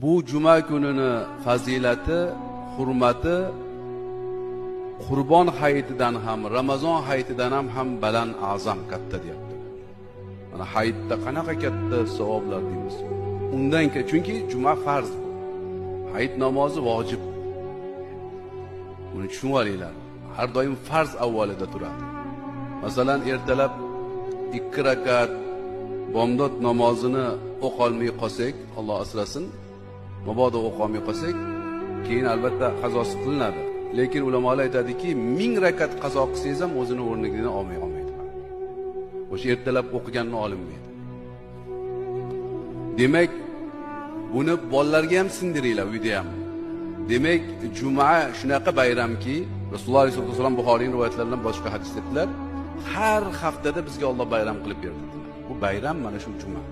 Bu juma kunini fazilati, hurmati Qurbon hayitidan ham, Ramazon hayitidan ham baland, azam, katta deyapti. Mana hayitda qanaqa katta savoblar deymiz. Undan chunki juma farz bu. Hayit namozi vojib. Buni tushunib olinglar. Har doim farz avvalida turadi. Masalan, ertalab 2 rakat bomdod namozini o'qolmay qolsak, Alloh asrasin, mabodo o'qolmay qolsak, keyin albatta qazosi qilinadi. Lekin ulamolar aytadiki, 1000 rakat qazo qilsangiz ham o'zini o'rnidan olmaydi. O'sha ertalab o'qiganini olinmaydi. Demak, buni bolalarga ham sindiringlar uyda ham. Demak, juma shunaqa bayramki, Rasululloh alayhi vasallam Buxoriyning rivoyatlaridan boshqa hadis dedilar, har haftada bizga Alloh bayram qilib berdi dedilar. Bu bayram mana shu juma.